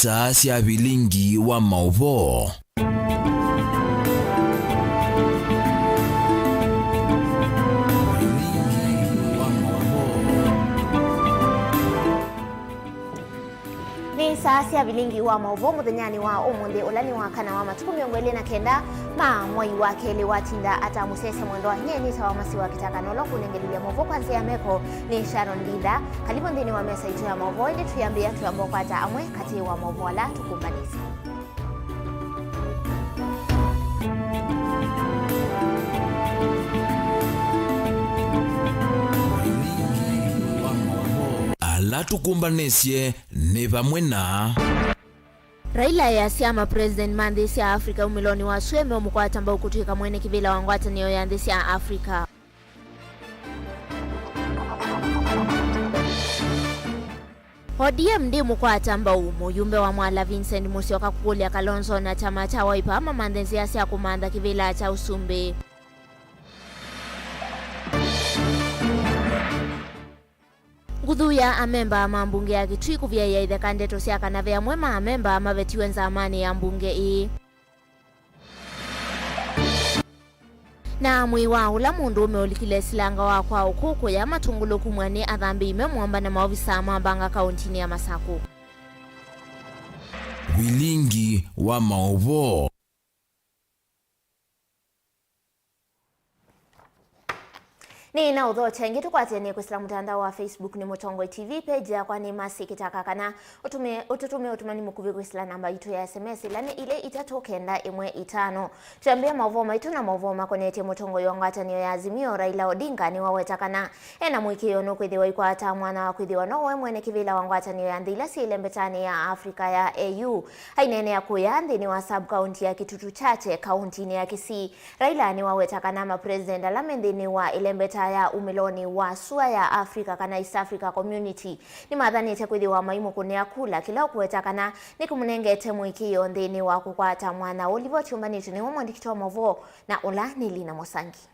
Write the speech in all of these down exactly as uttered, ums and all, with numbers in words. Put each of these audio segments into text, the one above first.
Saa sya vilingi wa maũvoo. Nĩ saa sya vilingi wa maũvoo mũthenyanĩ wa ũmũnthĩ, ũla nĩ wa kana wa matukũ mĩongo ĩlĩ na kenda ma mwei wa kelĩ. Watinda ata mũsyaĩĩsya mwendwa, nyie nĩtawa Masi wa Kĩtaka, na ũla ũkũnengelelya maũvoo kwa nzĩa ya meko nĩ Sharon Ndinda. Kalivu nthĩnĩ wa mesa itũ ya maũvoo, ĩndĩ twĩambĩĩa twĩamba ũkwata amwe katĩ wa maũvoo ala tũkũmbanĩsye. Ala tũkũmbanĩsye nĩ vamwe na Raila easya ma president ma nthĩ sya Africa umĩlonĩ wa sue meũmũkwata mbau kũtw'ĩka mwene kĩvĩla wa ngwatanĩo ya nthĩ sya Africa. O D M ndĩmũkwata mbau. Mũyumbe wa Mwala Vincent Musyoka kũkũlya Kalonzo na kyama kya Wiper mamanthe nzĩa sya kũmantha kĩvĩla kya ũsumbĩ. Nguthu ya amemba ma mbunge ya Kitui kũvyaĩa itheka ndeto sya kana ve amwe ma amemba mavetiwe nzamanĩ ya mbunge ĩĩ. Na mwĩĩ wa ũla mũndũũme ũlikile silanga wa kwa ũkũkũya matũngũlũ kumw'a nĩ athambĩi me mũamba na maovisaa ma mbanga kaũntinĩ ya Masakũ. Vilingi wa maũvoo. Nĩ na ũthokya ĩngĩ tũkwatĩanĩe kwĩsĩla mũtandao wa Facebook nĩ Mũtongoi T V, page yakwa nĩ Mercy Kĩtaka, kana ũtũme, ũtũtũme ũtũmani mũkuvĩ kwĩsĩla namba itũ ya S M S, ĩla nĩ ilĩ itatũ kenda ĩmwe itano. Twambĩe maũvoo maitũ na maũvoo makonetye mũtongoi wa ngwatanĩo ya Azimio, Raila Odinga, nĩwaweta kana ena mũĩkĩĩo nũkwĩthĩwa aikwata mwanya wa kwĩthĩwa nowe mwene kĩvĩla wa ngwatanĩo ya nthĩ ila syĩ ĩlembetanĩ ya Africa ya A U. Aineenea kũya nthĩnĩ wa sub-county ya Kitutu Chache, kaũntinĩ ya Kisii, Raila nĩwaweta kana ma president ala me nthĩnĩ wa ĩlembeta ya umĩlonĩ wa sua ya Africa, kana East Africa Community, nĩmathanĩte kwĩthĩwa maimũkũnĩa kula, kĩla ũkũweta kana nĩkĩmũnengete mũĩkĩĩo nthĩnĩ wa kũkwata mwanya ũũ. Livoti yũmbanĩtw'e nĩwe mwandĩki wa maũvoo na ũla nĩ Lina Mũsangi.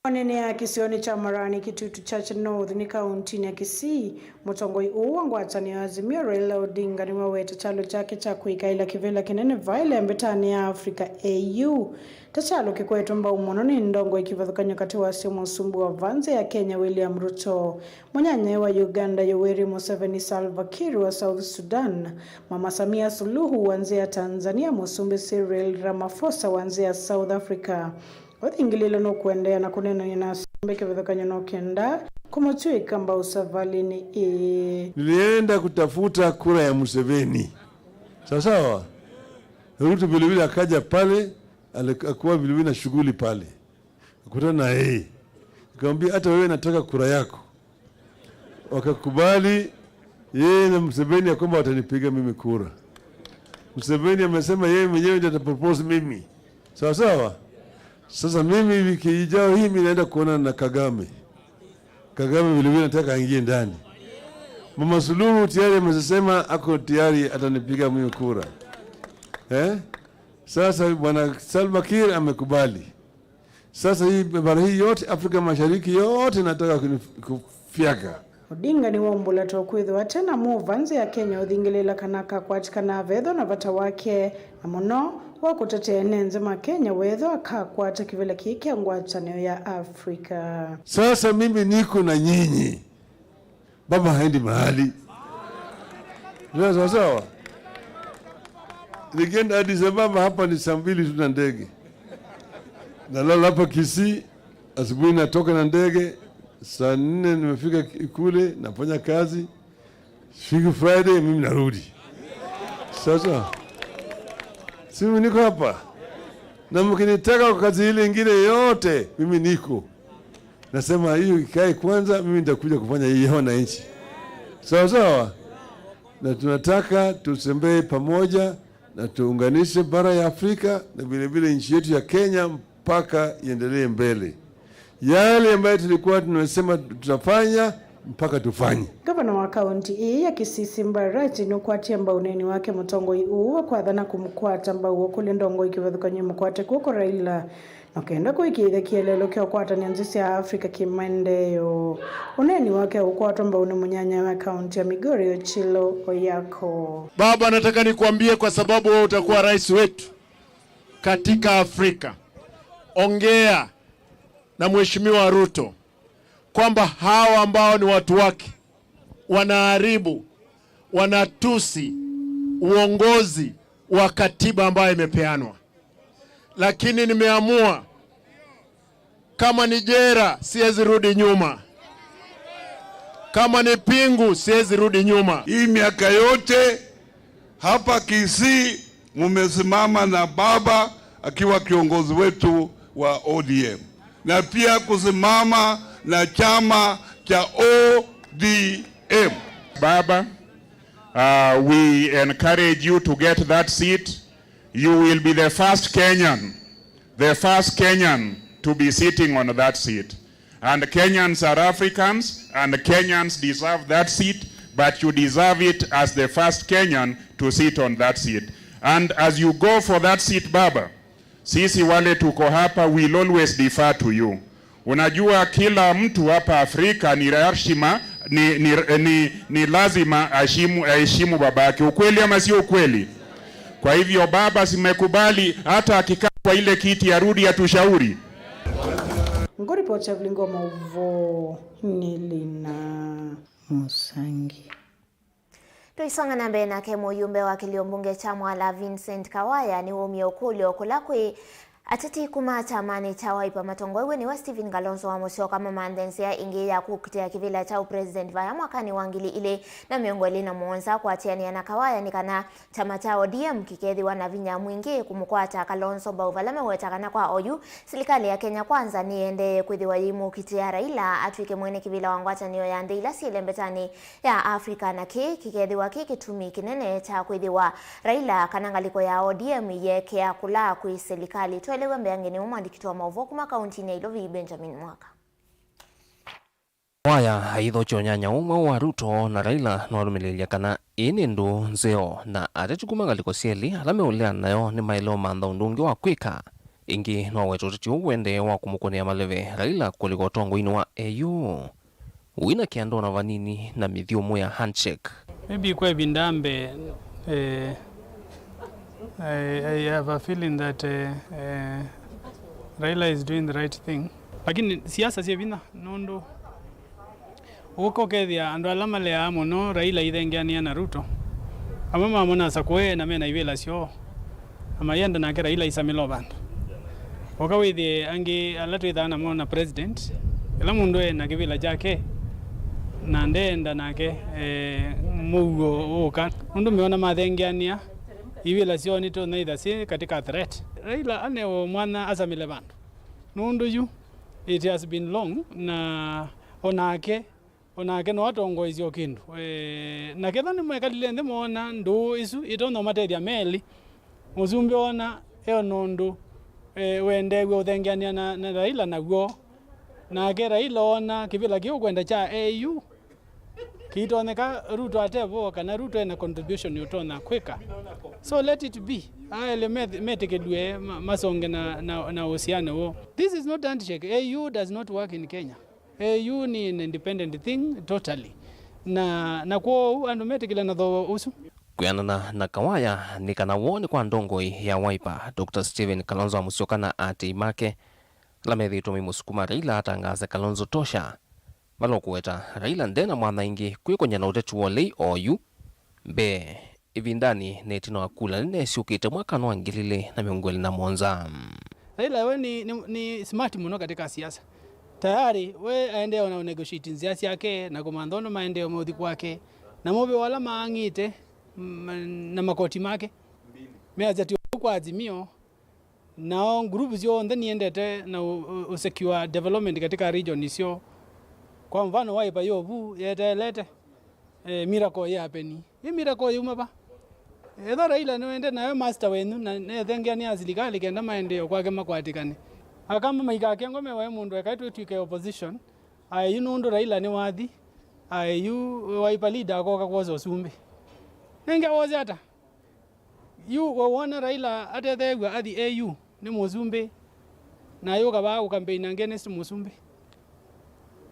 Onenea kĩsionĩ kya Marani, Kitutu Chache North, nĩ kaũntinĩ ya Kisii, mũtongoi ũũ wa ngwatanĩo ya Azimio, Raila Odinga, nĩwaweta kyalo kyake kya kwĩkaĩla kĩvĩla kĩnene vaa ĩlembetanĩ ya Africa A U ta kyalo kĩkwetwe mbau mũno nĩ ndongoi kĩvathũkany'o katĩ wasyo mũsumbĩ wa vaa nzĩa ya Kenya, William Ruto, mũnyanyae wa Uganda, Yoweri Museveni, Salva Kiir wa South Sudan, Mama Samia Suluhu wa nzĩa ya Tanzania, mũsumbĩ Cyril Ramaphosa wa nzĩa ya South Africa. Ũthingĩlĩĩlo nũkũendeea na kũneenany'a na asumbĩ kĩvathũkany'o no kenda kũmũtw'ĩka mbau savalĩnĩ ĩĩ. Nilienda kutafuta kura ya Museveni. Sawa sawa? Ruto vile vile akaja pale, alikuwa vile vile na shughuli pale. Akutana na yeye. Akamwambia, "Hata wewe nataka kura yako." Wakakubali yeye na Museveni ya kwamba watanipiga mimi kura. Museveni amesema yeye mwenyewe ndiye atapropose mimi. Sawa sawa? Sasa mimi wiki ijao hii mimi naenda kuonana na Kagame. Kagame vile vile nataka aingie ndani. Mama Suluhu tayari amesema ako tayari atanipiga mimi kura. Eh? Sasa bwana Salva Kiir amekubali. Sasa hii bara hii yote, Afrika Mashariki yote nataka kunif-, kufyaka. Odinga nĩwaumbũla ta ũkwĩthĩwa ate na mũva nzĩa ya Kenya ũthingĩlĩĩla kana akakwatĩkana vethwa na vata wake, na mũno wa kũtetea ene nzĩ ma Kenya wethwa akakwata kĩvĩla kĩĩ kya ngwatanĩo ya Afrika. Sasa mimi niko na nyinyi. Baba haendi mahali. Ndio sawa sawa. Nikienda Addis Ababa hapa ni saa mbili tu na ndege. Nalala hapa Kisii, asubuhi natoka na ndege, saa nne nimefika kule, nafanya kazi. Siku Friday mimi narudi. Sasa, si mimi niko hapa. Na mkinitaka kwa kazi ile ingine yote, mimi niko. Nasema hiyo ikae kwanza, mimi nitakuja kufanya hii ya wananchi. Sawa sawa? Na tunataka tutembee pamoja na tuunganishe bara ya Afrika na vile vile nchi yetu ya Kenya mpaka iendelee mbele. Yale ambayo tulikuwa tunasema tutafanya, mpaka tufanye. Ngavana wa kaũnti ĩĩ ya Kisii Simba Arati nũkwatie mbau ũneeni wake mũtongoi ũũ wa kwathana kũmũkwata mbau ũkũlya ndongoi kĩvathũkany'o ĩmũkwate kw'oko Raila. Na kenda kũĩkĩĩthya kĩeleelo kya ũkwatany'a nzĩ sya Africa kĩmaendeeo, ũneeni wake ũkwatwa mbau nĩ mũnyanyawe wa kaunti ya Migori, Ochilo Oyako. Baba, nataka nikuambie, kwa sababu wewe utakuwa rais wetu katika Afrika, ongea na Mheshimiwa Ruto kwamba hawa ambao ni watu wake wanaharibu, wanatusi uongozi wa katiba ambayo imepeanwa, lakini nimeamua, kama ni jera, siwezi rudi nyuma, kama ni pingu, siwezi rudi nyuma. Hii miaka yote hapa Kisii mumesimama na baba akiwa kiongozi wetu wa O D M, na pia kusimama na chama cha O D M. Baba, uh, we encourage you to get that seat. You will be the first Kenyan, the first Kenyan to be sitting on that seat. And Kenyans are Africans, and Kenyans deserve that seat, but you deserve it as the first Kenyan to sit on that seat. And as you go for that seat, Baba, sisi wale tuko hapa will always defer to you. Unajua, kila mtu hapa Afrika ni heshima, ni, ni, ni, ni lazima aheshimu, aheshimu babake. Ukweli ama sio ukweli? Kwa hivyo, baba, simekubali hata akikaa kwa ile kiti arudi atushauri. Ngũripoti ya Vilingi wa Maũvoo nĩ Lina Mũsangi. Tũisonga na mbee nake, mũyumbe wa kĩlio mbunge kya Mwala Vincent Kawaya nĩwaumie ũkũlyo kũla kwĩ ateti kuma kyamanĩ kya Wiper matongoew'e nĩwe Stephen Kalonzo wa Musyoka mamanthe nzĩa ĩngĩ ya kũkitĩa kĩvĩla kya ũpresident vaya mwakanĩ wa ngili ilĩ na mĩongo ĩlĩ na mũonza. Kũatĩanĩa na Kawaya nĩ kana kyama kya O D M kĩkethĩwa na vinya mwingĩ kũmũkwata Kalonzo mbau, vala meweta kana kwa oyu, silikalĩ ya Kenya Kwanza nĩyĩendee kwĩthĩwa yĩimũkitĩa Raila atw'ĩke mwene kĩvĩla wa ngwatanĩo ya nthĩ ila syĩ lembetanĩ ya Africa, na kĩĩ kĩkethĩwa kĩ kĩtumi kĩnene kya kwĩthĩwa Raila kana ngalĩko ya O D M ĩyĩekea kũlaa kwĩ silikalĩ. Tũelewe mbeange nĩwe mwandĩki wa maũvoo kuma kauntinĩ ya Ilovi, Benjamin Mwaka. Kawaya aithokya ũnyanya ũmwe wa Ruto na Raila nĩwalũmĩlĩĩlya kana ĩĩ nĩ ndũũ nzeo, na ateti kuma ngalĩko syelĩ ala meũleana nayo nĩmaĩle ũmantha ũndũ ũngĩ wa kwĩka. Ĩngĩ nĩwaweta ũteti ũũ ũendee wa kũmũkũnĩa maleve Raila kũlika ũtongoinĩ wa A U. Wĩna kĩandona vanini na mĩthyũmũ ya handshake. Maybe kwa ĩvinda mbee, eh, I, I have a feeling that, eh, eh, Raila is doing the right thing. Lakini siasa syĩ vinya nũndũ ũka ũkethĩa andũ ala maleaa mũno Raila ithengeanĩa na Ruto, amwe mamo nasa kũee na mena ivĩla syoo. Na mayenda nake Raila aisamĩla o vandũ. Ũka wĩthĩe angĩ ala twĩthaa namo na president, kĩla mũndũ e na kĩvĩla kyake, na ndeenda nake, eh, mũuo ũũka. Nũndũ meona mathengeanĩa, ivĩla syoo nĩtonya itha syĩ katika threat. Raila anewe mwanya asamĩle vandũ. Nũndũ yu, it has been long, na onake O nake no atongoesye o kĩndũ. E, na ketha nĩmekalile nthĩ moona ndũũ isu itonya ũmatethya me elĩ, mũsumbĩ oona e na ũndũ, e, wendeew'e ũthengeanĩa na, na Raila naw'o. Nake Raila oona kĩvĩla kĩu kwenda kya A U kĩitonyeka Ruto ate vo, kana Ruto e na contribution ũtonya kwĩka. So let it be. Aelĩ meth- metĩkĩlw'e ma- masonge na, na, na ũsiano woo. This is not handshake. A U does not work in Kenya. A U nĩ an independent thing totally. Na, na kwoou andũ metĩkĩle na thooa ũsu. Kwĩanana na Kawaya, nĩ kana woo nĩ kwa ndongoi ya Wiper, Doctor Stephen Kalonzo wa Musyoka na aatĩĩi make ala methĩĩtwe maimũsukuma Raila atangaase Kalonzo tosha, vala ũkũweta Raila nde na mwanya ĩngĩ kwĩkony'a na ũteti wa ũlei oyu mbee. Ĩvindanĩ na ĩtina wa kula nene syũkĩte mwakanĩ wa ngili ilĩ na mĩongo ĩlĩ na mũonza. Raila we ni, ni, ni smart mũno katika siasa. Tayari we aendee ona negotiate nzĩa syake na kũmantha ũndũ maendee mauthi kwake na movĩwa ala maang'ĩte, mm, na makoti make. Measya ti ũu kwa Azimio, nao group syonthe niendete na ũ, ũ, ũ secure development katika region isyo. Kwa mfano Wiper yovu yeteelete, eh, miracle yĩ apeni. Ĩ miracle yauma va? Ethwa Raila nĩwende nawe master wenyu na nethengeanĩa asilikali kenda maendee o kwake makwatĩkane. Akamba maikakengwe mewae mũndũ ekae twĩtw'ĩke opposition. Aĩ yu nũndũ Raila nĩwathi. Aĩ yu Wiper leader akoka kwosa ũsumbĩ. Nenge wose ata? Yu we wona Raila atetheew'a athi A U nĩ mũsumbĩ? Na ayũka vaa kũkampeini against mũsumbĩ.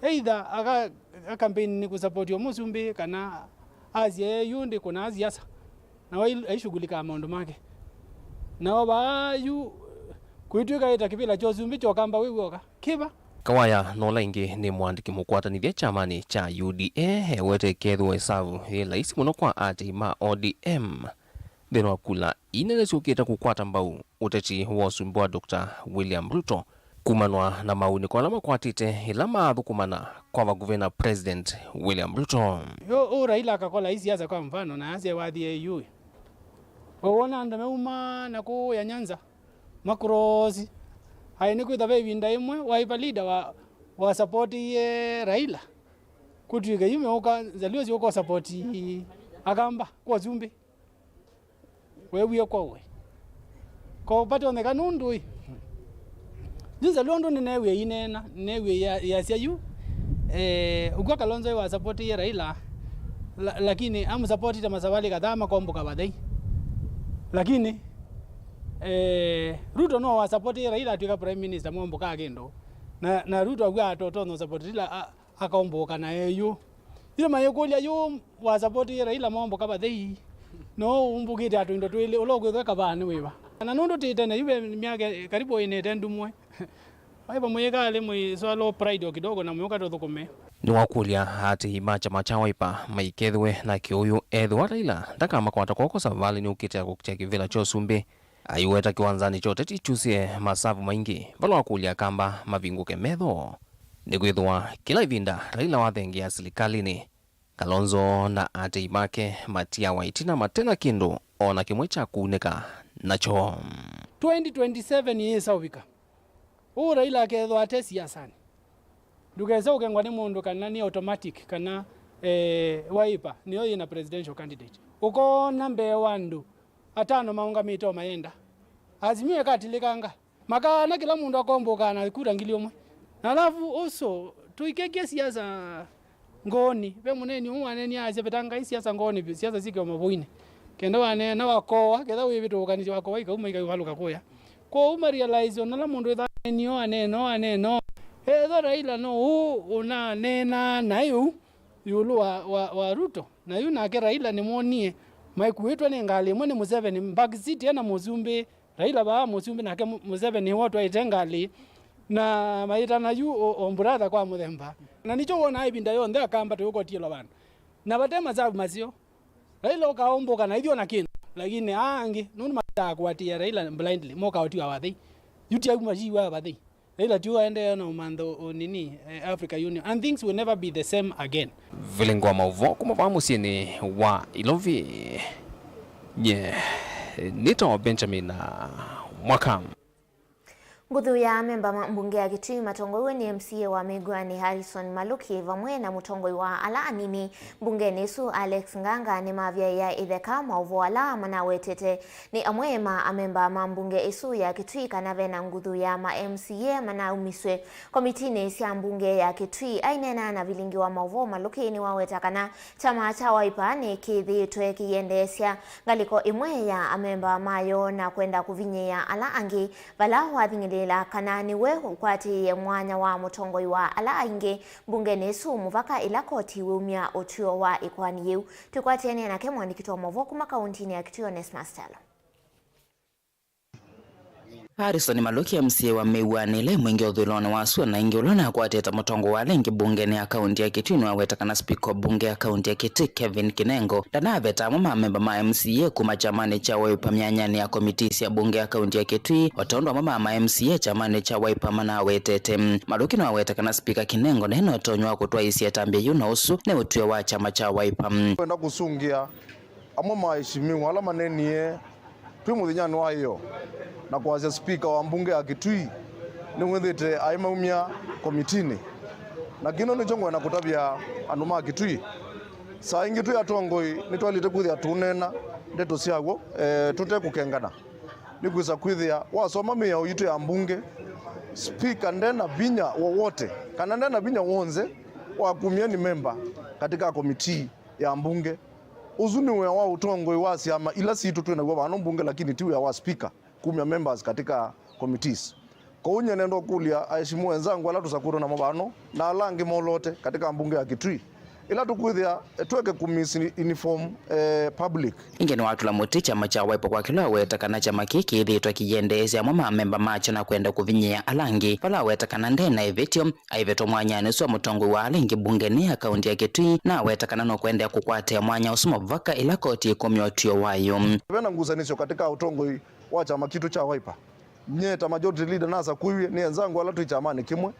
Either aka, akakampeini nĩ kũsapoti o mũsumbĩ kana asie yu ndĩ kũna siasa. Na aishughulika maũndũ make. Nao vaa yu kwĩtw'ĩka ĩta kĩvĩla kya ũsumbĩ kya ũkamba wĩ w'oka. Kĩva? Kawaya Nola ĩngĩ nĩ mũandĩki mũkwatanĩthya kyamanĩ kya U D A, ewete ĩkethĩwa ĩsavu yĩ laisi mũno kwa aatĩĩi ma O D M nthĩnĩ wa kula inene syũkĩte kũkwata mbau ũteti wa ũsumbĩ wa Doctor William Ruto kumanwa na maunĩko ala makwatĩte ĩla maathũkũmana kwa vakuvĩ na President William Ruto. Yu, ũ Raila akakola ii siasa kwa mfano, na asye wathie yu. Wawona andũ meuma na kũya Nyanza, makrosi. Aĩ nĩ kwĩtha ve ĩvinda ĩmwe, Wiper leader wa, wa supportie Raila. Kũtw'ĩke yu meũka, Njaluo syũka support Akamba, kwa ũsumbĩ. Weewie kwa ũĩ. Ko patonyeka nũndũ ĩ. Yu Njaluo ũndũ nĩneewie ineena, nĩneewie ya, yasya yu. Eh, ũkw'a Kalonzo ĩ wa supportie Raila, la, lakini amũsupportite masavalĩ kadhaa makomboka vathei. Lakini, eh, Ruto no wa supportie Raila atw'ĩka prime minister mombokaa kĩndũ. Na, na Ruto akw'a atotonya support Raila a, akaũmbũka na eyu. Yu mayĩkũlya yu wa support Raila momboka vathei. No ũmbũkĩte atũ indo twĩlĩ, ũla ũkwĩthwa kavaa nĩ wĩva? Na nũndũ tĩ tene, yu ve myaka karibu ĩnĩte ndumwe. Waipa mũyĩkalĩ mũiswalo pride o kidogo na mũyũka tũthũkũme. Nĩwakũlya aatĩĩi ma kyama kya Wiper maikethĩwe na kĩũyũ ethĩwa Raila ndakamakwata kw'oko savalĩnĩ ũkĩte ya kũkitĩa kĩvĩla kya ũsumbĩ. Aiweta kĩwanzanĩ kya ũteti kyusĩe masavu maingĩ, vala wakũlya Akamba mavingũke metho. Nĩkwĩthĩwa kĩla ĩvinda Raila wathengeea silikalĩnĩ, Kalonzo na aatĩĩi make matiawa ĩtina mate na kĩndũ o na kĩmwe kya kũunĩka nakyo. Twenty twenty-seven yĩsa ũvika. Ũũ Raila akethwa ate siasanĩ. Ndũkese ũkengwa nĩ mũndũ kana nĩ automatic kana, eh, Wiper nĩyo yĩna presidential candidate. Ũkoona mbee wa andũ atano maũngamĩte o mayenda. Azimio ĩkatilĩkanga. Makaana kĩla mũndũ akombokaa na kura ngili ũmwe. Na alafu also, tũikekye siasa ngoonĩ. Ve mũneeni ũmwe waneenie asya, "Vetangai siasa ngoonĩ vyũ, siasa syĩkĩwe mavoinĩ." Kenda waneena wakowa, ketha wĩvĩtũũkanĩsya wakowa ikauma ikaivalũka kũya. Kwoou ma realize ona ũla mũndũ wĩthaa aneenie ũũ, aneena ũũ, aneena ũũ. Ethwa Raila no ũũ ũnaneenaa naĩ ũu ĩũlũ wa, wa, wa Ruto. Na yu nake Raila nĩmwonie maikuĩtwe nĩ ngalĩ ĩmwe nĩ Museveni, back seat ena mũsumbĩ. Raila vaa mũsumbĩ nake Mu-, Museveni nĩwe ũtwaĩte ngalĩ, na mayĩtana yu o, o mburatha kwa mũthemba. Na nĩkyo wonaa ĩvinda yonthe Akamba tũyũkotiĩlwa vandũ. Na vate masavu maseo, Raila ũkaũmbũka na ithyĩ ona kĩndũ. Lakini aa angĩ, nũndũ mataa kũatĩĩa Raila blindly, moka ũtiwa vathei. Yu ti auma jiwa vathei. Raila ti ũaendee na ũmantha ũ-, nini, eh, Africa Union. And things will never be the same again. Vilingo wa maũvoo kuma vaa mũsyĩnĩ wa Ilovi. Nye nĩtawa Benjamin Mwaka. Nguthu ya amemba ma mbunge ya Kitui matongoiwe nĩ M C A wa Mĩw'anĩ Harrison Maluki vamwe na mũtongoi wa ala anini mbungenĩ ĩsu Alex Nganga nĩmavyaĩa ĩtheka maũvoo ala manawetete nĩ amwe ma amemba ma mbunge ĩsu ya Kitui kana vena nguthu ya ma M C A manaumiswe komitinĩ sya mbunge ya Kitui. Aineena na vilingi wa maũvoo Maluki nĩwaweta kana kyama kya Wiper nĩkĩthĩĩtwe kĩiendeesya ngalĩko ĩmwe ya amemba mayo na kwenda kũvinyĩĩa ala angĩ vala wathing'ĩlĩĩla kana nĩwe ũkwatĩĩe mwanya wa mũtongoi wa ala aingĩ mbungenĩ ĩsu mũvaka ĩla koti wĩumya ũtw'ĩo wa ĩkoani yĩu. Twĩkwatĩanĩe nake mũandĩki wa maũvoo kuma kaũntinĩ ya Kitui Onesmus Kyalo. Harrison Maluki, M C A wa Mĩw'anĩ ĩla ĩ Mwingi ũthũĩlonĩ wa sua na ĩngĩ ũla ũnakwatĩte mũtongoi wa ala aingĩ mbungenĩ ya kaũnti ya Kitui nĩwaweta kana spika wa mbunge ya kaũnti ya Kitui Kevin Kinengo ndanaveta amwe ma amemba ma M C A kuma kyamanĩ kya Wiper myanyanĩ ya komitii sya mbunge ya kaũnti ya Kitui, o ta ũndũ amwe ma ma M C A kyamanĩ kya Wiper manawetete. Maluki nĩwaweta kana spika Kinengo nĩ na ũtonyi wa kũtwaĩĩsya ĩtambya yĩu na ũsu nĩ ũtw'ĩo wa kyama kya Wiper. Kwenda kũsũngĩa amwe ma aheshimiwa ala maneenie twĩ mũthenyanĩ wa ĩyo na kwasya spika wa mbunge ya Kitui nĩwĩthĩte aimaumya komitinĩ. Na kĩno nĩkyo ngwenda kũtavya andũ ma Kitui. Saa ingĩ twĩ atongoi nĩtwaĩlĩte kwĩthĩa tũũneena ndeto sya w'o, eh, tũte kũkengana. Nĩkwĩsa kwĩthĩa wasoma mĩao yitũ ya mbunge, spika ndena vinya wowote kana ndena vinya w'onthe wa kumya ni memba katika komitii ya mbunge. Ũsu nĩ wĩa wa ũtongoi wa syama ila sitũ twĩ naw'o vano mbunge, lakini ti wĩa wa spika kumya members katika committees. Kwoou nyie nenda ũkũlya aheshimiwa enzangu ala tũsakũĩtwe namo vano na ala angĩ moloote katika mbunge ya Kitui, ĩla tũkwĩthĩa tweke kũmisinform, eh, public. Ĩngĩ nĩwatũla mũtĩ kyama kya Wiper kwa kĩla aweta kana kyama kĩĩ kĩĩthĩĩtwe kĩyendeesya amwe ma amemba makyo na kwenda kũvinyĩĩa ala angĩ, vala aweta kana nde na ĩvĩtyo aivetwa mwanyanĩ ũsu wa mũtongoi wa ala aingĩ mbungenĩ ya kaunti ya Kitui, na aweta kana nũkũendeea kũkwatĩa mwanya ũsu mũvaka ĩla koti ĩkũmya ũtw'ĩo wayo. Ve na ngusanĩsyo katika ũtongoi wa kyama kitũ kya Wiper. Nyie ta majority leader nasakũiwe nĩ enzangu ala twĩ kyamanĩ kĩmwe.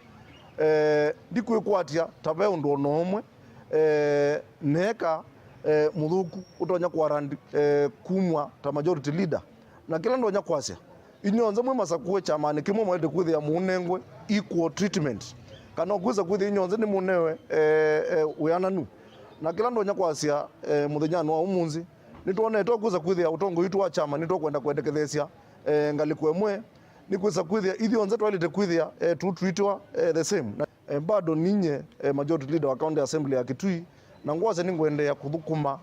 Eh, ndikwĩkwatya ta ve ũndũ o na ũmwe, eh, neeka, eh, mũthũku ũtonya kũwarrant, eh, kumw'a ta majority leader. Na kĩla ndonya kwasya, inyw'onthe mwĩ masakũe kyamanĩ kĩmwe mwaĩlĩte kwĩthĩa mũũnengwe equal treatment, kana ũkwĩsa kwĩthĩa inyw'onthe nĩmũnewe, eh, eh, wĩananu. Na kĩla ndonya kwasya, eh, mũthenyanĩ wa ũmũnthĩ, nĩtwonete ũkwĩsa kwĩthĩa ũtongoi witũ wa kyama nĩtũkwenda kwendeketheesya, eh, ngalĩko ĩmwe, nĩkwĩsa kwĩthĩa ithyonthe twaĩlĩte kwĩthĩa, eh, tũtwitwa, eh, the same. Na, eh, bado ninyie, eh, majority leader wa County Assembly ya Kitui, na ngwasya nĩngũendeea kũthũkũma,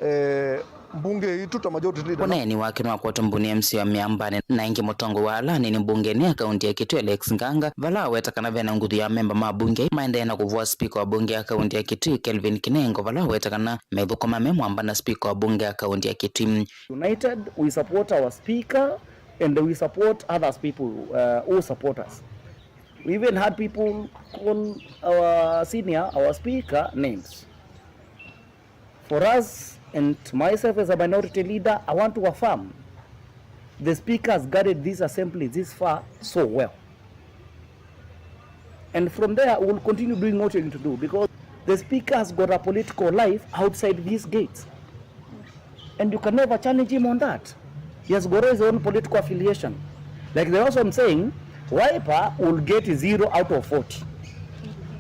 eh, mbunge yitũ ta majority leader. Ũneeni wake nĩwakwatwa mbunĩ ya M C A wa Mĩambanĩ na ĩngĩ mũtongoi wa ala anini mbungenĩ ya kaunti ya Kitui Alex Nganga, vala aweta kana ve na nguthu ya amemba ma mbunge maendee na kũvũa spika wa mbunge ya kaunti ya Kitui Kelvin Kinengo, vala aweta kana methũkũma me mwamba na spika wa mbunge ya kaunti ya Kitui. United, we support our speaker and we support others people, uh, who support us. We even had people call our senior, our speaker, names. For us and myself as a minority leader, I want to affirm the speaker has guided this assembly this far so well. And from there, we will continue doing what we need to do because the speaker has got a political life outside these gates. And you can never challenge him on that. He has got his own political affiliation. Like the last one saying, Wiper will get zero out of forty.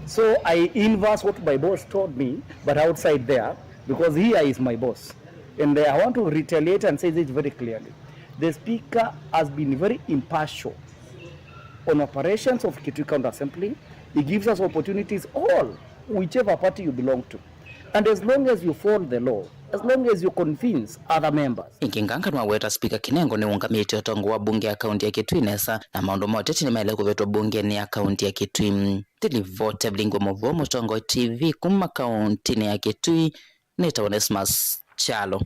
So I inverse what my boss told me, but outside there, because here is my boss. And I want to retaliate and say this very clearly. The speaker has been very impartial on operations of Kitui County Assembly. He gives us opportunities all, whichever party you belong to. And as long as you follow the law, as long as you convince other members. Ĩngĩ Nganga nĩwaweta spika Kinengo nĩũngamĩte ũtongoi wa mbunge ya kaunti ya Kitui nesa, na maũndũ ma ũteti nĩmaĩle kũvetwa mbungenĩ ya kaunti ya Kitui. Ndĩlivoti Evelyn Ngwe Mũvũa, Mũtongoi T V, kuma kauntinĩ ya Kitui, nĩtawa Onesmus Kyalo.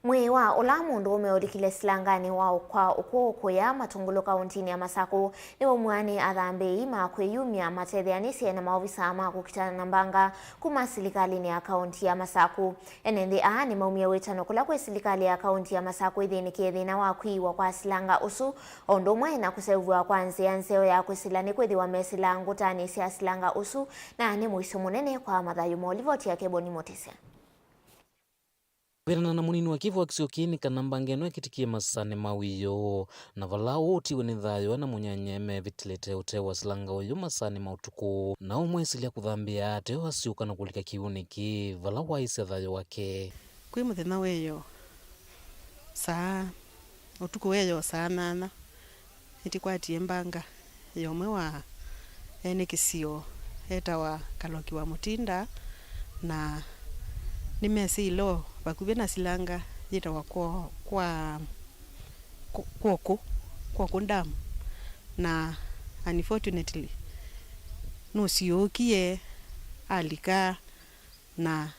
Mwĩĩ wa ũla mũndũũme ũlikile silanganĩ wa kwa ũkw'ũ kũya Matungulu kauntinĩ ya Masakũ nĩwaumw'a nĩ athambĩĩi ma kwĩyumya matetheanĩsye na maovisa ma kũkitana na mbanga kuma silikalĩnĩ ya kaunti ya Masakũ. Ene nthĩ aa nĩmaumie wĩtano kũla kwĩ silikalĩ ya kaunti ya Masakũ ĩthĩnĩkĩe thĩna wa kwĩiwa kwa silanga ũsu, o ũndũ ũmwe na kũseũvw'a kwa nzĩa nzeo ya kwĩsĩla nĩkwĩthĩwa mesĩlaa ngũtanĩ sya silanga ũsu, na nĩ mũisyo mũnene kwa mathayũ moo. Livoti yake Boni Mũtĩsya. Kwĩanana na mũnini wa kĩvũ wa kĩsio kĩĩ nĩ kana mbanga ĩno ĩkĩtĩkĩe masaanĩ ma wĩoo, na vala ũũ ũtiwe nĩ thayũ, ana mũnyanya mevĩtĩlĩte ũtee wa silanga ũyũ masaanĩ ma ũtukũ, na ũmwĩsĩlya kũthambĩa ateo asyũka na kũlika kĩw'ũnĩ kĩĩ, vala waisya thayũ wake. Kwĩ mũthenya wĩoo saa, ũtukũ wĩoo saa nyanya, nĩtĩkwatie mbanga ya ũmwe wa ene kĩsio etawa Kaloki wa Mũtinda, na nĩmesĩile o vakuvĩ na silanga yĩtawa Kwo-, kwa, Kwo-, Kwokũ, Kwokũ Dam, na unfortunately nũsiũũkie alika na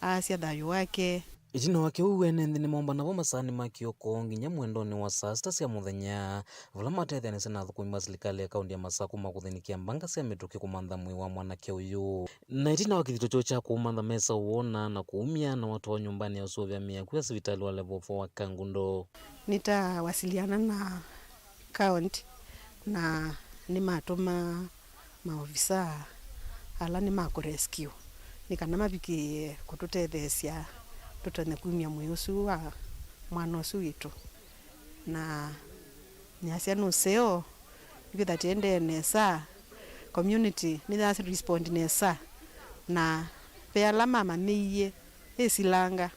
aasya thayũ wake. Ĩtina wa kĩu, ene nthĩ nĩmaũmba navo masaanĩ ma kĩoko nginya mwendonĩ wa saa sita sya mũthenya, vala matetheanĩsye na athũkũmi ma silikalĩ ya kaunti ya Masakũ ma kũthĩnĩkĩa mbanga sya mĩtũkĩ kũmantha mwĩĩ wa mwanake ũyũ. Na ĩtina wa kĩthito kyoo kya kũũmantha, mesa ũwona na kũumya, na watwawa nyũmbanĩ ya ũsũvĩa mĩaku ya sivitalĩ wa level four wa Kangundo. Nĩtawasiliana na county, na nĩmatũma maovisaa ala nĩ ma kũ rescue nĩ kana mavikĩĩe kũtũtetheesya tũtonye kumya mwĩĩ ũsu wa mwana ũsu witũ. Na nĩasya nũseo, nĩkwĩtha tĩendee nesa, community nĩya respond nesa, na ve ala mamanyĩie ĩsilanga,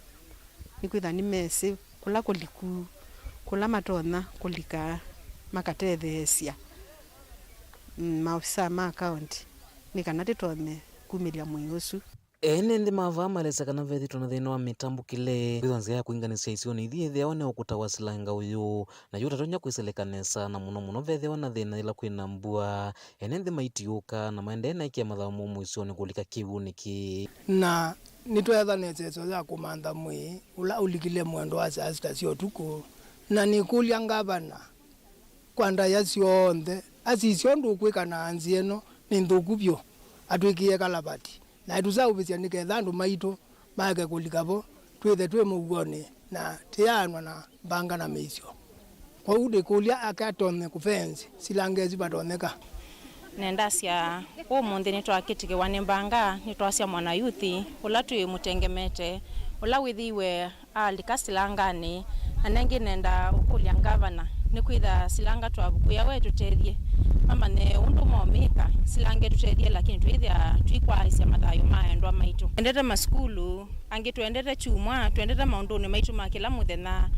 nĩkwĩtha nĩmesĩ kũla kũliku, kũla matonya kũlika makatetheesya, mm, maovisaa ma county nĩ kana tĩtonye kumĩlya mwĩĩ ũsu. Ene nthĩ ma vaa malesya kana vethĩtwe na thĩna wa mĩtambũkĩle, kwĩthwa nzĩa ya kwĩnganĩsya isionĩ ithi yĩthĩawa nĩ ũkũta wa silanga ũyũ, na yu ũtatonya kwĩsĩlĩka nesa, na mũno mũno vethĩawa na thĩna yĩla kwĩna mbua. Ene nthĩ maitiũka na maendee na ĩkĩa mathaũ moo mũisyonĩ kũlika kĩw'ũ nĩkĩ. Na nĩtweetha na ĩseso ya kũmantha mwĩĩ ũla ũlikile mwendwa wa saa sita sya ũtukũ, na nĩkũlya ngavana kwa ndaĩa syonthe asisye ũndũ ũkwĩka na nzĩa ĩno nĩ nthũku vyũ, atwĩkĩe kalavati, na ĩtũseũvĩsya nĩ ketha andũ maitũ maeke kũlika vo twĩthe twĩ mũuonĩ na tĩyaanwa na mbanga na mĩisyo. Kwoou ndĩkũlya ake atonye kũfenzi silanga ĩsu vatonyeka. Nendasya, ũmũnthĩ nĩtwakĩtĩkĩwa nĩ mbanga, nĩtwasya mwana yuthi ũla twĩmũtengemete, ũla wĩthĩiwe alika silanganĩ. Na nengĩ nenda ũkũlya ngavana, nĩkwĩtha silanga twavukũĩa we tũtethye, mamanye ũndũ momĩka, silanga ĩtũtethye, lakini twĩthĩa tũikwaaĩsya mathayũ ma endwa maitũ. Twendete masukulu, angĩ twendete kyumwa, twendete maũndũnĩ maitũ ma kĩla mũthenya,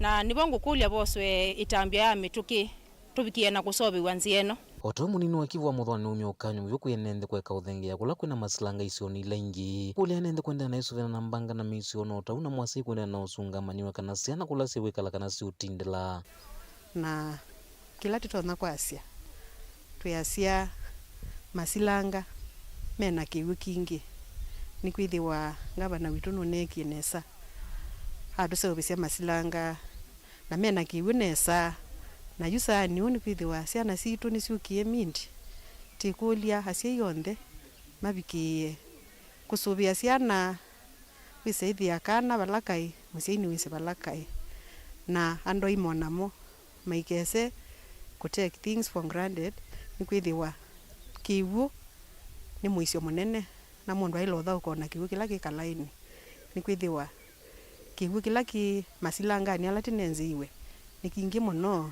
na nĩvo ngũkũlya voswe ĩtambya ya mĩtũkĩ tũvikĩe na kũseũvĩw'a nzĩa ĩno. O ta ũu mũnini wa Kivu wa Mũthwani nĩwaumya ũkany'o mũvyũ kwĩ ene nthĩ kũeka ũthengeea kũla kwĩna masilanga isionĩ ila ingĩ. Kũlya ene nthĩ kũendeea na ĩsũvĩana na mbanga na mĩisyo no ta ũu na mwasya kwĩendeea na ũsũngamanĩ wa kana syana kũla syĩw'ĩkala kana siũtindĩla. Na kĩla tũtonya kwasya, twĩasya masilanga mena kĩw'ũ kingĩ, nĩkwĩthĩwa ngavana witũ nũneekie nesa, atũseũvĩsya masilanga na mena kĩw'ũ nesa. Na yu saani ũũ nĩkwĩthĩwa syana sitũ nĩsyũkie mindi. Tĩkũlya asyai onthe mavikĩĩe kũsũvĩa syana, wĩse ĩthĩa kana vala kaĩ, mũsyai nĩwĩsĩ vala kaĩ. Na andũ aima o namo maikese kũ take things for granted, nĩkwĩthĩwa kĩw'ũ nĩ mũisyo mũnene, na mũndũ aĩle ũthaũka o na kĩw'ũ kĩla kĩ kalaĩnĩ, nĩkwĩthĩwa kĩw'ũ kĩla kĩ masilanganĩ ala tũnenzeeiwe nĩ kingĩ mũno,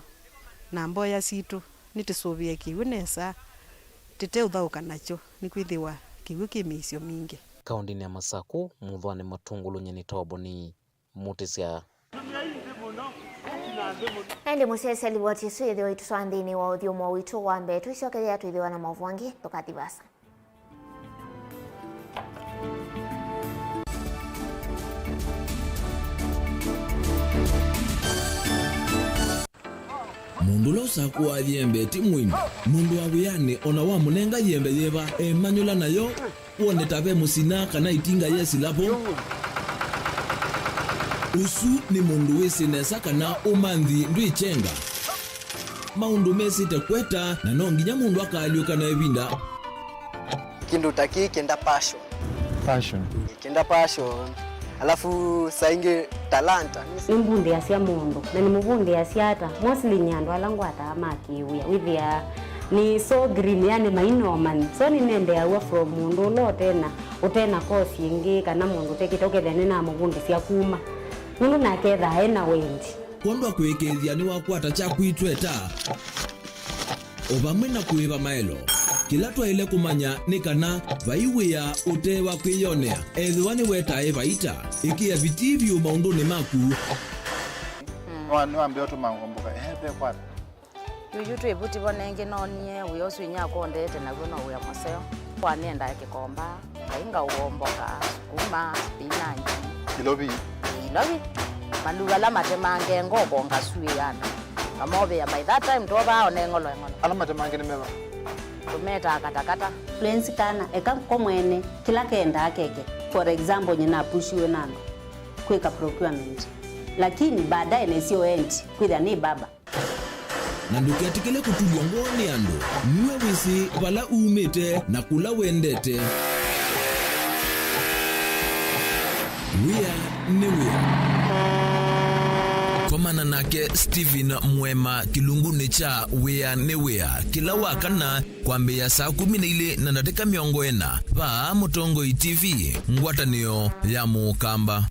na mboya sitũ nĩtũsũvĩe kĩw'ũ nesa, tũteũthaũka nakyo, nĩkwĩthĩwa kĩw'ũ kĩ mĩisyo mingĩ. Kaũndĩnĩ ya Masakũ, Mũthwani Matũngũlũ, nyie nĩ Toboni Mũtĩsya. Na ĩndĩ mũsyaĩĩsya livoti ĩsu yĩthĩwa ĩtũtwaa nthĩnĩ wa ũthyũmũo witũ wa mbee. Tũisyokethya twĩthĩwa na maũvoo angĩ, ndũkathi vaasa. Mũndũ ũla ũsakũaa yĩembe ti mũini. Mũndũ wa wĩanĩ o na wamũnenga yĩembe yĩva, emanyũla nayo, wone ta ve mũsina kana ĩtinga yesila vo. Ũsu nĩ mũndũ wĩsĩ nesa kana ũmanthi ndwĩ kyenga. Maũndũ mesĩte kweta, na no nginya mũndũ akaalyũka na ĩvinda. Kĩndũ ta kĩĩ kĩenda passion. Passion. Kĩenda passion. Alafu saa ingĩ talanta. Nĩmbundĩasya mũndũ, na nĩmũvundĩasya ata? Mostly nĩ andũ ala ngwataa ma kĩwĩa. Wĩthĩaa nĩ so green, yani maina ũmanyi. So nĩnendeeaw'a from mũndũ ũla ũtena, ũtena course ĩngĩ, kana mũndũ ũtekĩte, ũkethĩa nĩnamũvundĩsya kuma. Nũndũ nake ethaa ena wendi. Kwondũ wa kũĩkĩĩthya nĩwakwata kyaku itweta, o vamwe na kũĩva maelo. Kĩla twaĩle kũmanya nĩ kana vai wĩa ũte wa kwĩyonea, ethĩwa nĩwetae vaita, ĩkĩa vitii vyũ maũndũnĩ maku. Nĩwa-, nĩwambĩa ũtũma ngomboka, ehe, ve kwata. Yuyu twĩ vuti vo nengĩ noonie wĩa ũsu inyakwa ũndeete naw'o no wĩa mũseo. Kwa nĩendaa kĩkomba. Ngai ngaũomboka, sukuma, spinach. Ilovi. Ilovi. Maluva ala matemange ngoko ngasuĩana. Ngamovea by that time twovaa one ng'olo eng'olo. Ala matemange nĩ meva? Tũmetaa katakata. Lwenzi kana, eka ko mwene, kĩla kendaa keke. For example, nyina apushiwe na andũ kwĩka procurement. Lakini baadaye nesio endi, kwĩthĩa nĩ baba. Na ndũketĩkĩle kũtulw'a ngoo nĩ andũ. Nue wĩsĩ vala umĩte na kũla wendete. Wĩa nĩ wĩa. Komana nake Stephen Mwema kĩlungunĩ kya Wĩa nĩ Wĩa kĩla wa kana kwambĩĩa saa kũmi na ilĩ na ndatĩka mĩongo ĩna vaa Mũtongoi T V, ngwatanĩo ya Mũkamba.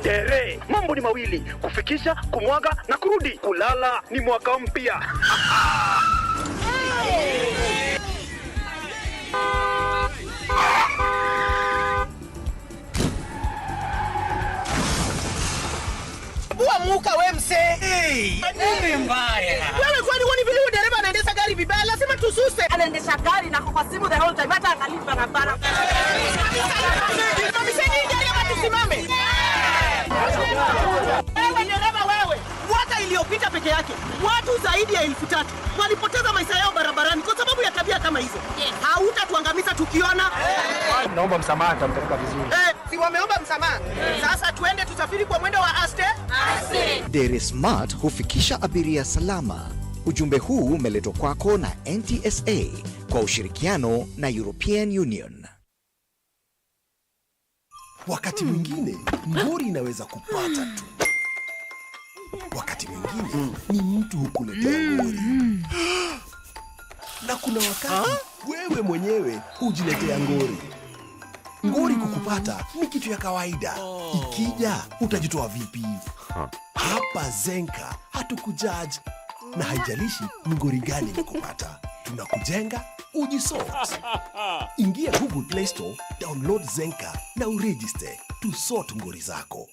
Tere, mambo ni mawili, kufikisha, kumwaga na kurudi. Kulala ni mwaka mpya. Bua muka Wewe kwani huoni vile huyu dereva anaendesha gari vibaya? Lazima tususe. Anaendesha gari na kwa simu the whole time, hata angalii barabara. Simamisheni hii gari ama tusimame. Wewe dereva wewe, mwaka iliyopita peke yake watu zaidi ya elfu tatu walipoteza maisha yao barabarani kwa sababu ya tabia kama hizo. Hautatuangamiza tukiona. Naomba msamaha, nitampeleka vizuri. Eh, si wameomba msamaha? Sasa tuende tusafiri kwa mwendo wa aste. Dairy Smart hufikisha abiria salama. Ujumbe huu umeletwa kwako na N T S A kwa ushirikiano na European Union. Wakati mwingine ngori inaweza kupata tu. Wakati mwingine ni mtu hukuletea ngori. Na kuna wakati wewe mwenyewe hujiletea ngori. Ngori kukupata ni kitu ya kawaida. Ikija, utajitoa vipi? Hapa Zenka hatukujudge. Na haijalishi ni ngori gani imekupata, tunakujenga ujisort. Ingia Google Play Store, download Zenka na uregister to sort ngori zako.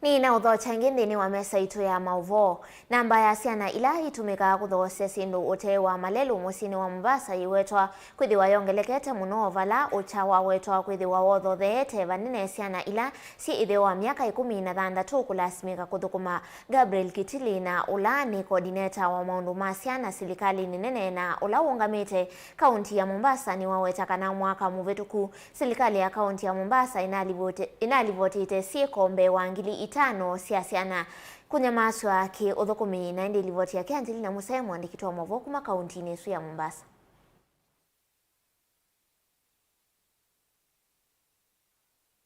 Nĩnaũthokya ĩngĩ nthĩnĩ wa mesa itũ ya maũvoo. Namba ya syana ila itũmĩkaa kũthoosya syĩndũ ũtee wa malelũ mũsyĩnĩ wa Mombasa yĩwetwa kwĩthĩwa yongelekete mũno, vala ũkya wawetwa kwĩthĩwa wothotheete vanene syana ila syĩ ĩtheo wa myaka ĩkũmi na thanthatũ kũlasimĩka kũthũkũma. Gabriel Kitili, na ũla nĩ coordinator wa maũndũ ma syana silikalĩnĩ nene na ũla ũũngamĩte kaunti ya Mombasa, nĩwaweta kana mwaka mũvĩtũku, silikalĩ ya kaunti ya Mombasa ĩnalivoti-, ĩnalivotete syĩko mbee wa ngili itano sya syana kũnyamasw'a kĩ ũthũkũmi. Na ĩndĩ livoti yake Angelina Musee, mũandĩki wa maũvoo kuma kauntinĩ ĩsu ya Mombasa.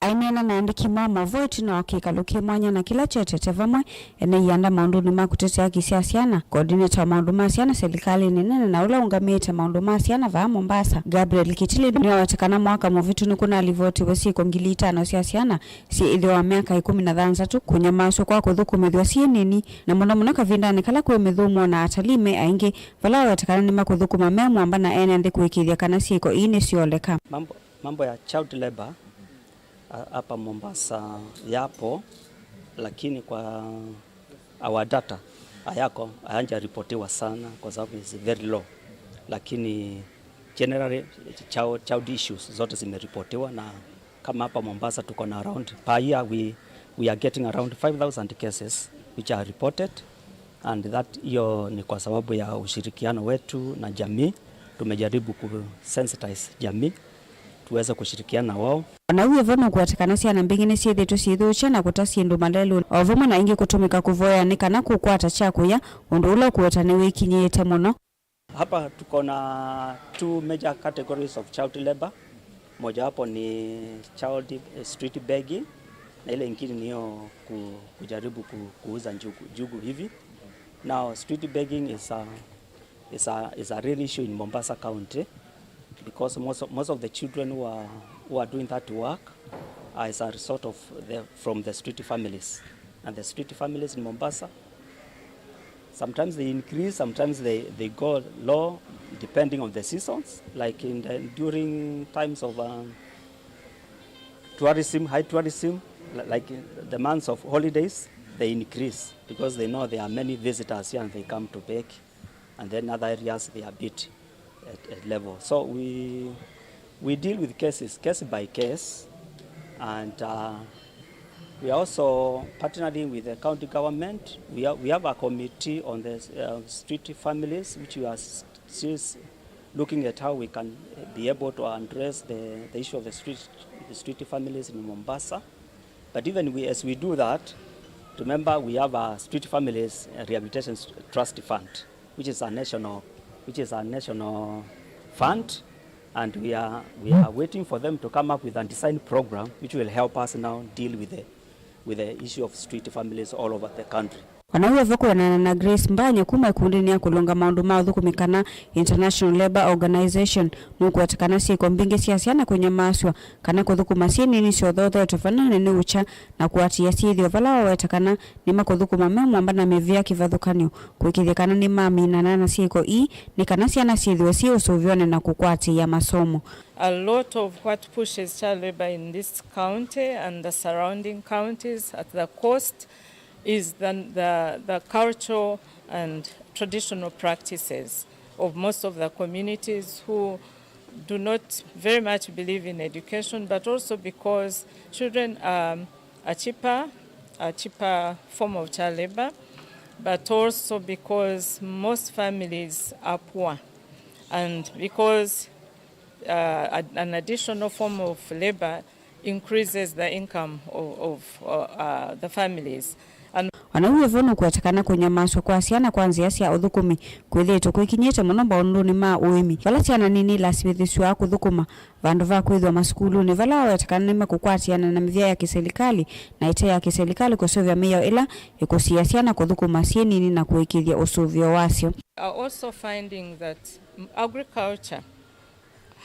Aineena na andĩki ma maũvoo ĩtina wa kĩkalo kĩ mwanya na kĩla kyetete vamwe ene ianda maũndũnĩ ma kũtetea haki sya syana, coordinator wa maũndũ ma syana silikalĩnĩ nene na ũla ũngamĩĩte maũndũ ma syana vaa Mombasa, Gabriel Kitili, nĩwaweta kana mwaka mũvĩtu nĩkũnalivotiwe syĩko ngili itano sya syana syĩ ĩtheo wa myaka ĩkũmi na thanthatũ kũnyamasw'a kwa kũthũkũmĩthw'a syĩ nini, na mũno mũno kavindanĩ kala kwĩ mĩthũmũo na atalii me aingĩ, vala waweta kana nĩmakũthũkũma me mwamba na ene nthĩ kũĩkĩĩthya kana syĩko ii nĩsyoleka. Mambo, mambo ya child labor, ah, hapa Mombasa yapo, lakini kwa our data hayako, hayajaripotiwa sana kwa sababu is very low. Lakini generally, child, child issues zote zimeripotiwa, na kama hapa Mombasa tuko na around, per year we, we are getting around five thousand cases which are reported, and that, hiyo ni kwa sababu ya ushirikiano wetu na jamii. Tumejaribu kusensitize jamii tuweze kushirikiana na wao. O na w'o vo nũkwatĩkana syana mbingĩ nĩsyĩthĩtwe syĩthũkya na kũta syĩndũ malelũnĩ, o vamwe na ingĩ kũtũmĩka kũvoya nĩ kana kũkwata kya kũya, ũndũ ũla ũkũweta nĩwĩkinyĩĩte mũno. Hapa tuko na two major categories of child labor. Mojawapo ni child, eh, street begging, na ile ingine ni hiyo ku-, kujaribu ku-, kuuza njugu, njugu hivi. Now, street begging is a, is a, is a real issue in Mombasa County because most of, most of the children who are, who are doing that work are as a result of the, from the street families. And the street families in Mombasa, sometimes they increase, sometimes they, they go low, depending on the seasons. Like in the, during times of, um, tourism, high tourism, li-, like in the months of holidays, they increase because they know there are many visitors here and they come to beg. And then other areas, they are a bit at, at level. So we, we deal with cases, case by case, and, uh, we are also partnering with the county government. We are, we have a committee on the, uh, street families, which we are s-, still s-, looking at how we can, uh, be able to address the, the issue of the street, the street families in Mombasa. But even we, as we do that, remember we have a Street Families Rehabilitation Trust Fund, which is a national, which is a national fund, and we are, we are waiting for them to come up with a design program which will help us now deal with the, with the issue of street families all over the country. O na wĩ o vo, kwĩanana na Grace Mbanya kuma ĩkundĩnĩ ya kũlũnga maũndũ ma ũthũkũmi kana International Labour Organization, nũkũweta kana syĩko mbingĩ sya syana kũnyamaasw'a kana kũthũkũma syĩ nini syothothetwe vana nĩ ũkya na kũatĩĩa syĩthĩo vala waweta kana nĩmakũthũkũma me mũmba na mĩvĩa kĩvathũkany'o, kũĩkĩĩthya kana nĩmaminana na syĩko ii nĩ kana syana syĩthĩwe syĩ ũsũvĩonĩ na kũkwatĩĩa masomo. A lot of what pushes child labor in this county and the surrounding counties at the coast is the, the, the cultural and traditional practices of most of the communities who do not very much believe in education, but also because children are a cheaper, a cheaper form of child labor, but also because most families are poor, and because uh, a- an additional form of labor increases the income of, of uh, uh, the families. And O na wĩ o vo, nũkũweta kana kũnyamaasw'a kwa syana kwa nzĩa sya ũthũkũmi kwĩthĩĩtwe kwĩkinyĩte mũno maũndũnĩ ma ũĩmi, vala syana nini ilasivĩthĩsw'aa kũthũkũma vandũ va kwĩthĩwa masukulunĩ, vala waweta kana nĩmekũkwatĩana na mĩvĩa ya kĩsilikalĩ na ĩte ya kĩsilikalĩ kũseũvya mĩao ĩla ĩkũsiĩĩa syana kũthũkũma syĩ nini na kũĩkĩĩthya ũsũvĩo wasyo. Are also finding that agriculture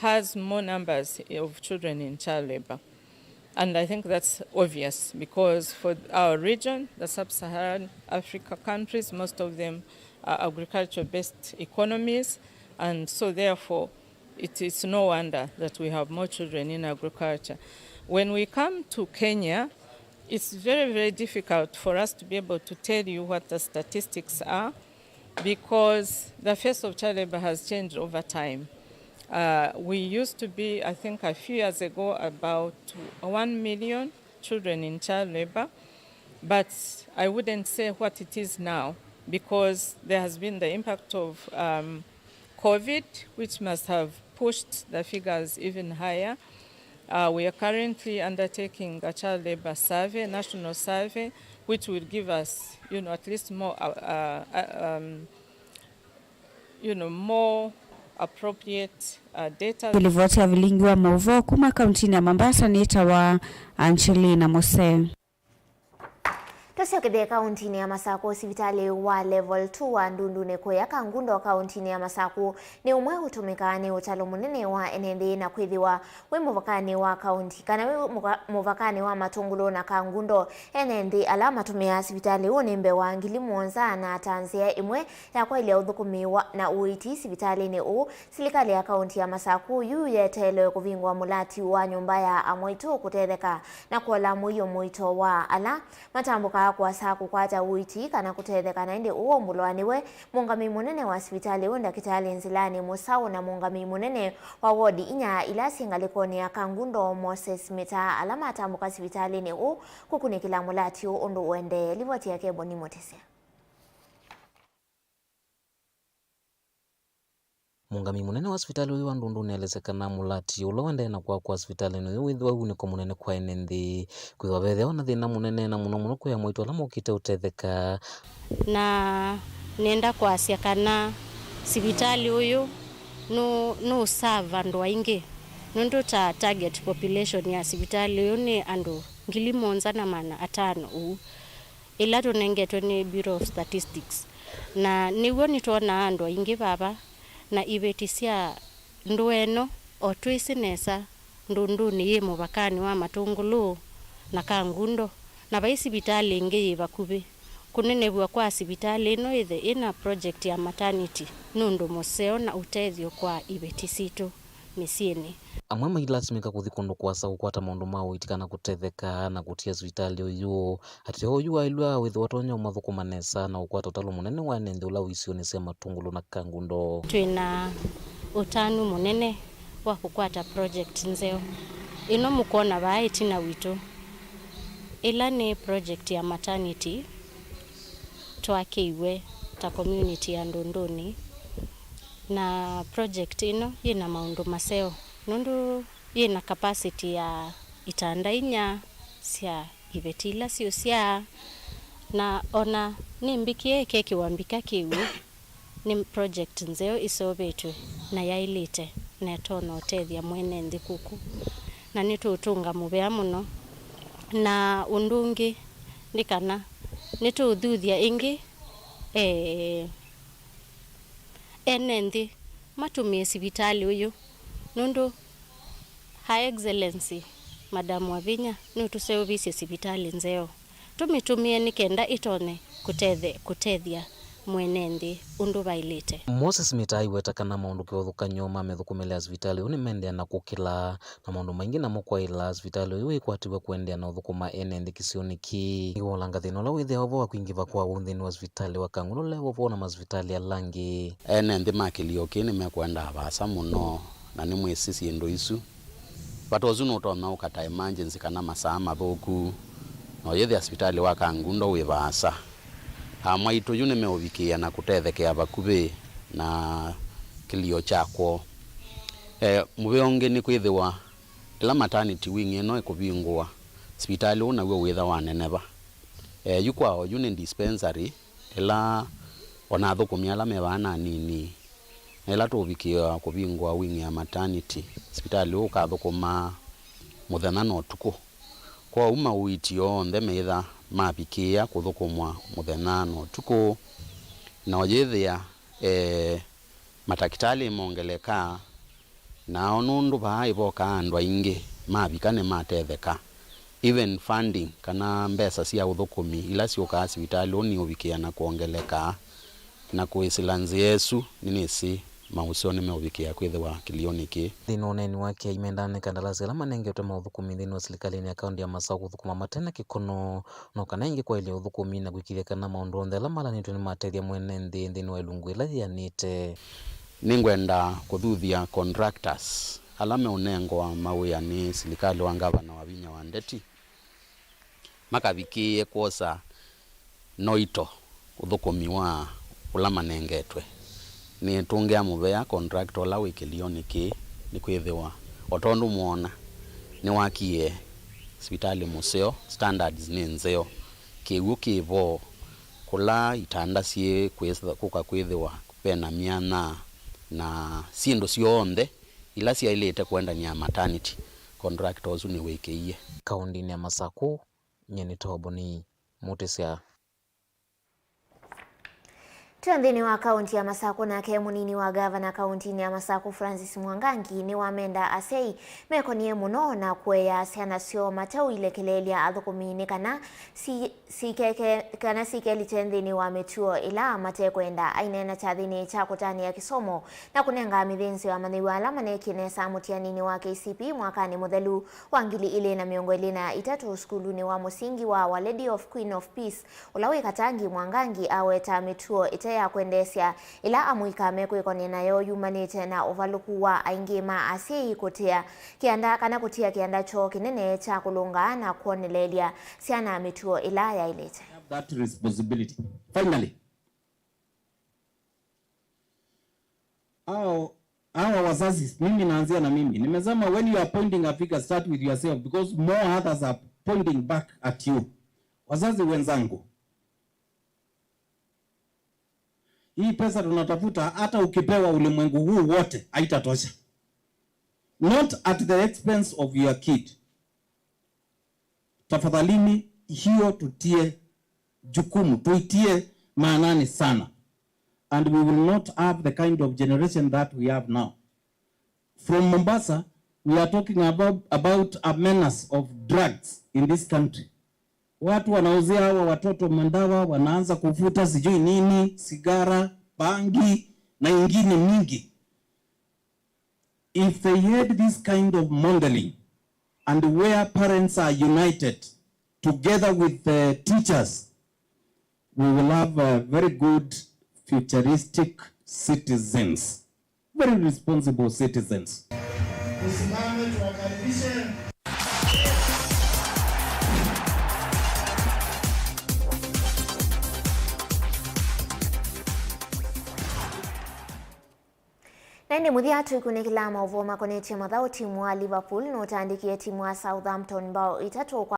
has more numbers of children in child labor. And I think that's obvious because for our region, the sub-Saharan Africa countries, most of them are agriculture-based economies, and so therefore it is no wonder that we have more children in agriculture. When we come to Kenya, it's very, very difficult for us to be able to tell you what the statistics are because the face of child labor has changed over time. Uh, we used to be, I think, a few years ago, about one million children in child labor, but I wouldn't say what it is now because there has been the impact of um, COVID, which must have pushed the figures even higher. Uh, we are currently undertaking a child labor survey, national survey, which will give us, you know, at least more, uh, uh, um, you know, more appropriate uh, data. Ĩlivoti ya vilingi wa maũvoo kuma kauntinĩ ya Mombasa nĩtawa Angelina Mose. Tũsyokethye kauntinĩ ya Masakũ, sivitalĩ wa level two wa Ndundunĩ kũya Kangundo kauntinĩ ya Masakũ nĩ ũmwe ũtũmĩkaa nĩ ũtalo mũnene wa ene nthĩ, na kwĩthĩwa wĩ mũvakanĩ wa kaunti kana wĩ mũva- mũvakanĩ wa Matũngũlũ na Kangundo, ene nthĩ ala matũmĩaa sivitalĩ ũũ nĩ mbee wa ngili mũonza, na ta nzĩa ĩmwe ya kwaĩlya ũthũkũmi wa, na ũiiti sivitalĩnĩ ũũ, silikalĩ ya kaunti ya Masakũ yu yeteelwe kũvingũa mũlati wa nyũmba ya amwaitũ kũtetheka na kũola mũio mũito wa ala matambũkaa kũasa kũkwata ũiiti kana kũtetheka. Na ĩndĩ ũũ ũmbũlwa nĩwe mũũngamĩi mũnene wa sivitalĩ ũũ, ndakĩtalĩ Nzilani Mũsaũ, na mũũngamĩi mũnene wa wodi inya ila syĩ ngalĩkonĩ ya Kangundo, Moses Mĩtaa, ala matambũka sivitalĩnĩ ũũ kũkunĩkĩla mũlati ũũ ũndũ ũendee. Livoti yake Boni Mũtĩsya. Mũũngamĩi mũnene wa sivitalĩ ũyũ wa Ndundunĩ aelesya kana mũlati ũla ũendee na kwakwa sivitalĩnĩ ũyũ wĩthĩwa wĩunĩko mũnene kwa ene nthĩ, kwĩthĩwa vethĩawa na thĩna mũnene, na mũno mũno kwĩ amwaitũ ala mokĩte ũtetheka. Na nenda kwasya kana sivitalĩ ũyũ nũ- nũũserve andũ aingĩ, nũndũ ta target population ya sivitalĩ ũyũ nĩ andũ ngili mũonza na maana atano ũu, ĩla tũnengetwe nĩ Bureau of Statistics. Na nĩw'o nĩtwonaa andũ aingĩ vava, na iveti sya ndũa ĩno, o twĩsĩ nesa, Ndundunĩ yĩ mũvakanĩ wa Matũngũlũ na Kangundo, na vai sivitalĩ ĩngĩ yĩ vakuvĩ. Kũnenevw'a kwa sivitalĩ ĩno ĩthe ĩna project ya maternity nĩ ũndũ mũseo na ũtethyo kwa iveti sitũ mĩsyĩnĩ. Amwe mailasimĩka kũthi kũndũ kũasa kũkwata maũndũ ma ũiiti kana kũtetheka na kũtia sivitalĩ ũyũ. Ateo ũyu waĩlw'a wĩthĩwa ũtonya ũmathũkũma nesa na ũkwata ũtalo mũnene wa ene nthĩ ũla wĩ isionĩ sya Matũngũlũ na Kangundo. Twĩ na ũtanu mũnene wa kũkwata project nzeo ĩno mũkwona vaa ĩtina witũ, ĩla nĩ project ya maternity twakĩiwe ta community ya Ndundunĩ. Na project ĩno yĩ na maũndũ maseo nũndũ yĩ na capacity ya itanda inya sya iveti ila siũsyaa, na ona nĩ mbĩkĩe ĩkekĩwa mbika kĩw'ũ, nĩ project nzeo ĩseũvĩtw'e na yaĩlĩte na ĩtonya ũtethya mwene nthĩ kũkũ, na nĩtũũtũnga mũvea mũno. Na ũndũ ũngĩ nĩ kana Nĩtũũthuthya ĩngĩ, eh, ene nthĩ matũmĩe sivitalĩ ũyũ, nũndũ Her Excellency Madam Wavinya nũtũseũvĩsye sivitalĩ nzeo. Tũmĩtũmĩe nĩ kenda ĩtonye kũtethe-, kũtethya mwene nthĩ ũndũ vaĩlĩte. Moses Mita aiweta kana maũndũ kĩvathũkany'o ma mĩthũkũmĩle ya sivitalĩ ũyũ nĩmaendeea na kũkĩla, na maũndũ maingĩ namo kwaĩla sivitalĩ ũyũ wĩkwatĩw'a kũendeea na ũthũkũma ene nthĩ kĩsionĩ kĩĩ. Nĩwolanga thĩna ũla wĩthĩawa vo wa kwingĩva kwa aũũ nthĩnĩ wa sivitalĩ wa Kang'ulule, vo vo na masivitalĩ ala angĩ. Ene nthĩ ma kĩlio kĩĩ nĩmekũendaa vaasa mũno, na nĩmwĩsĩ syĩndũ isu. Vata ũsu nũtonya ũka ta emergency kana masaa mathũku, na ũyĩthĩa sivitalĩ wa Kangundo wĩ vaasa. Amwaitũ yu nĩmeũvikĩĩa na kũtethekea vakuvĩ na kĩlio kya kwoo. E, mũvea ũngĩ nĩ kwĩthĩwa ĩla maternity wing ĩno ĩkũvingũa, sivitalĩ ũũ naw'o wĩtha waneneva. E, yu kwa oyu nĩ dispensary ĩla ona athũkũmi ala me vaa na anini, na ĩla tũũvikĩĩa kũvingũa wing ya maternity, sivitalĩ ũũ ũkathũkũma mũthenya na ũtukũ. Kwoou mauiiti onthe meĩtha mavikĩĩa kũthũkũmwa mũthenya na ũtukũ, na ũyĩthĩa, e, matakĩtalĩ mongeleka, nao nũndũ vaa ĩvokaa andũ aingĩ mavika nĩmatetheka. Even funding kana mbesa sya ũthũkũmi ila syũkaa sivitalĩ ũũ nĩũvikĩĩa na kwongeleka, na kwĩsĩla nzĩa ĩsu nĩnĩsĩ maũseo nĩmeũvikĩĩa kwĩthĩwa kĩlionĩ kĩĩ. Nthĩnĩ wa ũneeni wake, aimendaa nĩ kandalasi ala manengetwe ma ũthũkũmi nthĩnĩ wa silikalĩnĩ ya kaũntĩ ya Masaku kũthũkũma mate na kĩkono, no kana ĩngĩ kwaĩlya ũthũkũmi na kũĩkĩĩthya kana maũndũ onthe ala malanĩtw'e nĩmatethya mwene nthĩ nthĩnĩ wa ĩlungu ĩla yĩanĩte. Nĩngwenda kũthuthya contractors ala meũnengwa mawĩa nĩ silikalĩ wa ngavana Wavinya wa Ndeti, makavikĩĩe kwosa noito ũthũkũmi wa ũla manengetwe. Nĩtũngĩa mũvea contractor ũla wĩ kĩlionĩ kĩĩ, nĩkwĩthĩwa o tondũ mwoona nĩwakie sivitalĩ mũseo, standards nĩ nzeo, kĩw'ũ kĩ vo, kũla itanda syĩ kwĩsa-, kũka kwĩthĩwa ve na myanya, na syĩndũ syonthe ila syaĩlĩte kũendany'a maternity, contractor ũsu nĩwĩkĩie. Kaũndĩnĩ ya Masaku, nyie nĩ Toboni Mũtĩsya. Twĩ nthĩnĩ wa kaũntĩ ya Masaku, nake mũnini wa ngavana kaũntĩnĩ ya Masaku, Francis Mwangangi, nĩwamenda asyai mekonie mũno na kũea syana syoo mateũilekeleelya athũkũmi nĩ kana si-, sikeke-, kana sikelite nthĩnĩ wa mĩtuo ĩla matekwenda. Aineena kyathĩnĩ kya kũtanĩa kĩsomo na kũnenga mĩthĩnzĩo amanyĩw'a ala maneekie nesa mũtianinĩ wa K C P e mwakanĩ mũthelu wa ngili ilĩ na mĩongo ĩlĩ na itatũ sukulunĩ wa mũsingi wa Our Lady of Queen of Peace, ũla wĩ Katangi, Mwangangi aweta mĩtuo ĩte ya kwendeesya ĩla amũika mekwĩkonia nayo yumanĩte na ũvalũku wa aingĩ ma asyai kũtia kĩanda kana kũtia kĩanda kyoo kĩnene kya kũlũnga na kwoneleelya syana mĩtuo ĩla yaĩlĩte. Have that responsibility. Finally, hao, hawa wazazi, mimi naanzia na mimi. Nimesema when you are pointing a finger, start with yourself, because more others are pointing back at you. Wazazi wenzangu, hii pesa tunatafuta, hata ukipewa ulimwengu huu wote, haitatosha. Not at the expense of your kid. Tafadhalini, hiyo tutie jukumu, tuitie maanani sana. And we will not have the kind of generation that we have now. From Mombasa, we are talking about, about a menace of drugs in this country. Watu wanauzia hawa watoto madawa, wanaanza kuvuta sijui nini, sigara, bangi na ingine mingi. If they had this kind of modeling and where parents are united together with the teachers, we will have a very good futuristic citizens, very responsible citizens. Tusimame tuwakaribishe. Na ĩndĩ mũthya, tũikunĩkĩla maũvoo makonetye mathaũ, timu wa Liverpool nũtandĩkie timu wa Southampton mbao itatũ kwa